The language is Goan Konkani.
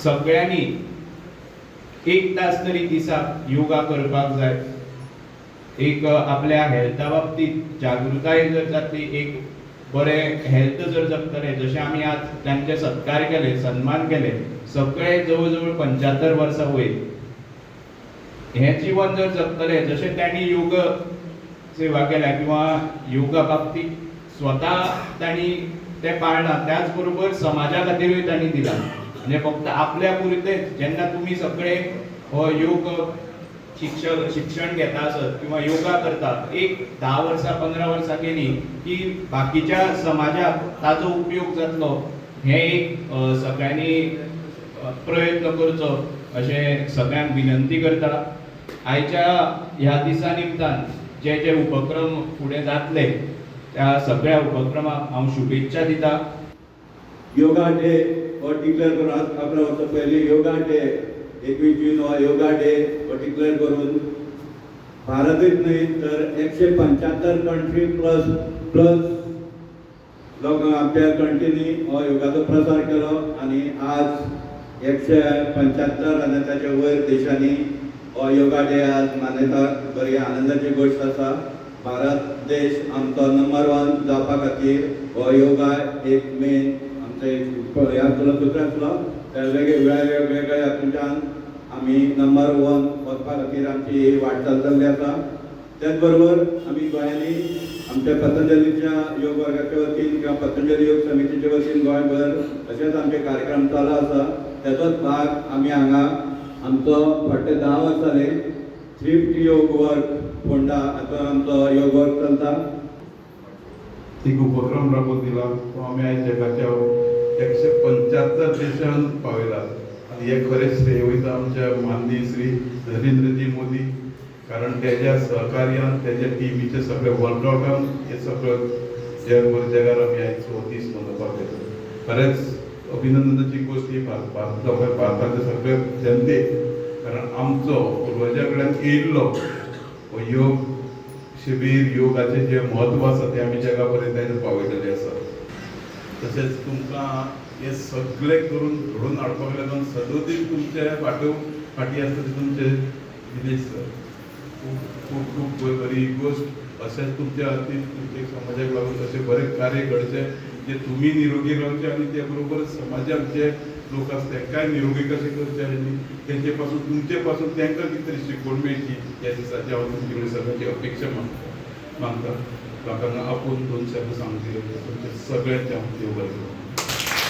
सगळ्यांनी एक तास तरी दिसाक योगा करपाक जाय. एक आपल्या हेल्था बाबतीत जागृताय जर जातली, एक बरें हेल्थ जर जगतले, जशें आमी आज तांचे सत्कार केले, सन्मान केले, सगळे जवळ जवळ 75 वर्सां वयर हें जीवन जर जगतले, जशें तांणी योग सेवा केल्या किंवा योगा बाबतीत स्वता तांणी तें पाळ्ळां, त्याच बरोबर समाजा खातीरूय तांणी दिलां. म्हणजे फक्त आपल्या पुरतेच जेन्ना तुमी सगळे हो योग शिक्षण घेता आसत किंवा योगा करता, एक 10 वर्सां, 15 वर्सां केली की बाकीच्या समाजाक ताजो उपयोग जातलो. हें एक सगळ्यांनी प्रयत्न करचो अशें सगळ्यांक विनंती करता. आयच्या ह्या दिसा निमतान जे जे उपक्रम फुडें जातले, त्या सगळ्या उपक्रमाक हांव शुभेच्छा दिता. योगा डे हो डिक्लेअर करून, आज 11 वर्सां पयलीं योगा डे, 21 जून हो योगा डे हो डिक्लेअर करून भारतच न्हय तर 175 कंट्री प्लस प्लस लोक आमच्या कंट्रीनी हो योगाचो प्रसार केलो आनी आज 175 आनी ताच्या वयर देशांनी हो योगा डे आज मानयता. बरी आनंदाची गोश्ट आसा. भारत देश आमचो नंबर वन जावपा खातीर हो योगा एक मेन आमचो एक हे आसतलो, सूत्र आसलो. त्या वेगळे वेगवेगळ्या हातूंच्यान आमी नंबर वन वचपा खातीर आमची ही वाटचाल जाल्ली आसा. त्याच बरोबर आमी गोंयांनी आमच्या पतंजलीच्या योग वर्गाच्या वतीन किंवा पतंजली योग समितीच्या वतीन गोंयभर अशेंच आमचे कार्यक्रम चालू आसा. त्याचोच भाग आमी हांगा आमचो फाटले 10 वर्स जाले थ्रिफ्ट योग वर्ग फोंडा हातूंत आमचो योग वर्ग चलता. एक उपक्रम राबोवन दिला, तो आमी आयज जगाच्या 175 देशांत पावयला आनी हें खरें श्रेय वयता आमच्या माननीय श्री नरेंद्रजी मोदी, कारण तेज्या सहकार्यान, तेज्या टिमीच्या सगळ्या वर्कआउटान हे सगळं जगभर जगार आमी आयज हो दीस मनोवपाक येता. खरेंच अभिनंदनाची गोश्ट ही भारत लोकांक, भारताच्या सगळ्या जनतेक, कारण आमचो पुर्वजा कडल्यान येयल्लो हो योग शिबीर, योगाचें जें म्हत्व आसा तें आमी जगा पर्यंत आयज पावयलेलें आसा. तशेंच तुमकां हें सगळें करून घडोवन हाडपाक लागून सदोदीत तुमचे फाटो फाटीं आसता ते तुमचे दिनेश सर. खूब खूब खूब बरी गोश्ट. अशेंच तुमच्या हातीन तुमच्या समाजाक लागून अशें बरें कार्य घडचें, जे तुमी निरोगी रावचे आनी ते बरोबर समाजाक जे लोक आसा तांकांय निरोगी कशें करचे आनी तेंचे पासून, तुमचे पासून तांकां कितें तरी शिकवण मेळची, ह्या दिसाची हांव तुमचे कडेन सगळ्यांची अपेक्षा मागता. मागता म्हाका हांगा आपोवन दोन शब्द सांगचे, तुमचे सगळ्यांचे हांव देव बरें करूं.